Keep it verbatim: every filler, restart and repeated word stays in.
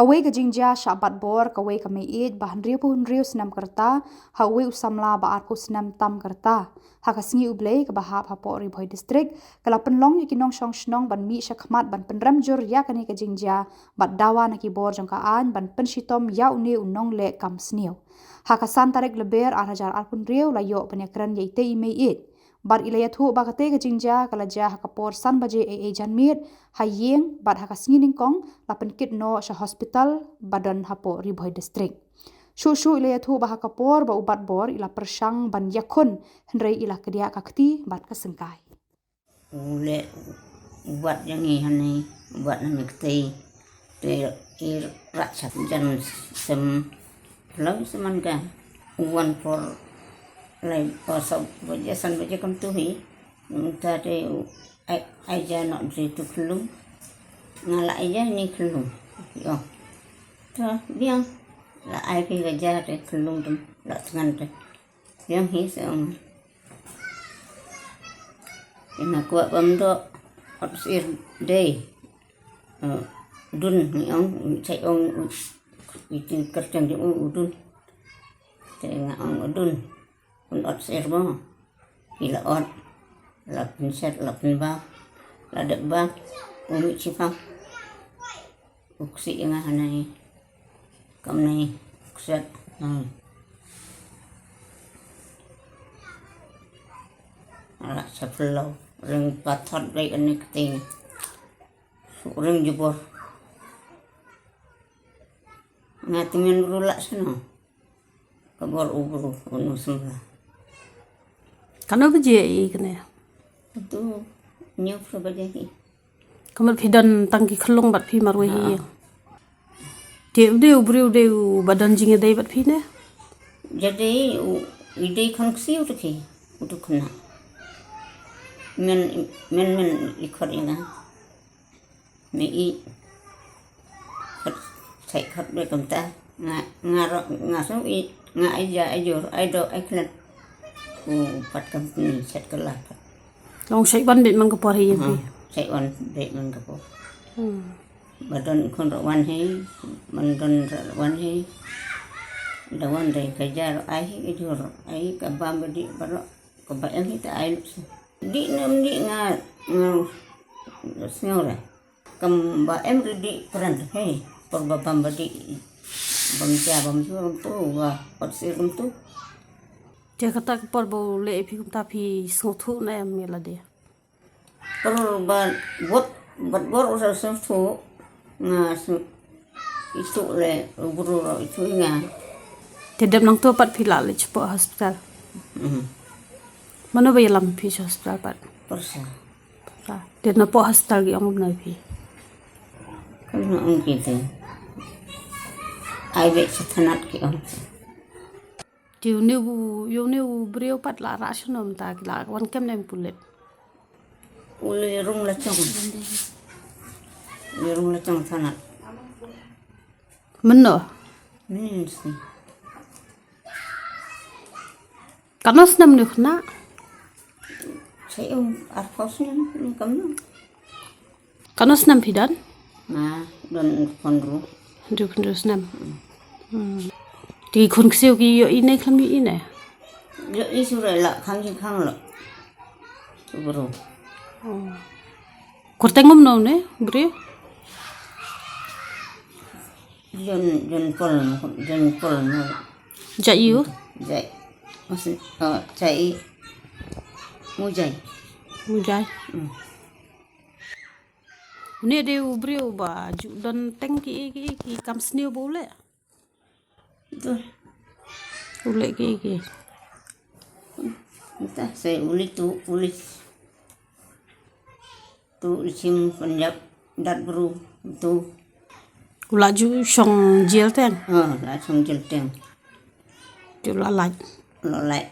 Kawei ka jingjia shah bat bor kawei ka meiieit ba hynriewphew hynriew snem ka rta ha uwei u samla ba arphew snem tam ka rta. Ha ka sngi U Blei kaba hap hapoh Ri Bhoi District, ka la pynlong ïa ki nongshong shnong ban mih shakhmat ban pynrem jur ïa kane ka jingjia bad dawa na ki bor jong ka aiñ ban pynshitom ïa une u nongleh kam sniew. Ha ka san tarik Lber ar hajar arphew hynriew la ïoh ban ïakren ïa itei i meiieit. Bad i la ïathuh ba katei ka jingjia ka la jia ha ka por san baje eiei janmiet ha ïing, bad ha ka sngi nyngkong la pynkit noh sha hospital ba don hapoh Ri Bhoi District. Shuh shuh i la ïathuh ba ha ka por ba u bat bor i la pyrshang ban ïakhun, hynrei i la kdiah ka kti bad ka syngkai. U leh u bat ïa ngi hangne, u bat na ngi kti. Te i rat sha jan sem phlong seman ka. U wan por lai, o, sab baje, san baje kam tu hi. Mynta te u ai, ai ja noh dri tu khlung. Nga la ai ja ni khlung. Ïo. To biang. La ai phi ka ja te khlung tum la tngan te. Biang hi se ong. Ina kwah bam doh ot sir dei. Eh, dun ngi ong, chai ong, i tin kyrteng jong u, u dun. Te nga ong u dun. Un ot sir mo. I la ot. La pynset, la pynbam. La dep bam. U mih shipang. U ksih ïa nga hangne. Kamne u ksih. Hmm. Ala sa phyllaw. Ring pathot dei kane kti. Ring jubor. Nga tymmen bru la sano. Ka bor u bru, u nong sembla. Kano baje i kane? Tu, hynñiew phra baje hi. Ka mut phi don tang ki khlung bad phi marwei hi. Ha. Te u dei u briew u dei u ba don jingïadei bad phi ne? Jadei u, i dei khon ksiew te ki, u tu khna. Men, men, men i khot ïa nga. Me i. Khot, sai khot be kumta. Nga, nga ro, nga song i, nga ai ja, ai jor, ai do, ai klet. U pat kam ni, set ka la pat. Long sai wan bit man ka por hi ïa phi. Ha, sai wan bit man ka por. Hmm. Ba don khon ro wan hi, man don ro wan hi. Da wan dei ka ja ro ai hi, ka jor ro ai, ka bam ba di ba ro, ka ba em hi ta ai lu si. Di nem di nga, nga, sngew re. Kam ba em ri di pran, hei, por ba bam ba di, bam ja, bam ju, bam tu, ba, ot sir bam tu. Te kata ka por ba u leh ïa phi kumta phi sngewthuh ne em ïa lade? Por ba bot, bot bor u sa sngewthuh, nga sngewthuh, itu le, u bru ro itu nga. Te dep nangto pat phi la leit shapoh hospital? Mhm. Mano ba ïalam phi sha hospital pat? Pyrsa. Pyrsa. Te napoh hospital ki ong kumno ïa phi? Kumno ong ki te? Ai beit sha thanat ki ong. Te une u, ïa une u briew pat la rah shano mynta, ki la wan kem ne em pulit? U la rung la chong. U la rung la chong thanat. Mynno? Mynno sni. Katno snem ne u khynnah? Sa ïoh arphew snem ne kumno. Katno snem phi don? Nga don hynriew phew hynriew. Hynriew phew hynriew snem. Hmm. Te ki khun ksiew ki ïohi ne khlem ïohi ne? Ïohi shuh re, la khang jingkhang la. Shu bru. Oh. Kyrteng um no ne, briew? Jon, Jon Pol, Jon Pol mo. Jai u? Jai. Mas, oh, Jai. Mujai. Mujai. Hmm. Une dei u briew ba ju don teng ki, ki, ki kam sniew ba u leh? To. U leh ki, ki. Mynta sa u leh tu, u leh tu, u leh shim Punjab, dat bru tu. U la ju shong jel teng? Ha, la shong jel teng. Te u la lait? U la lait.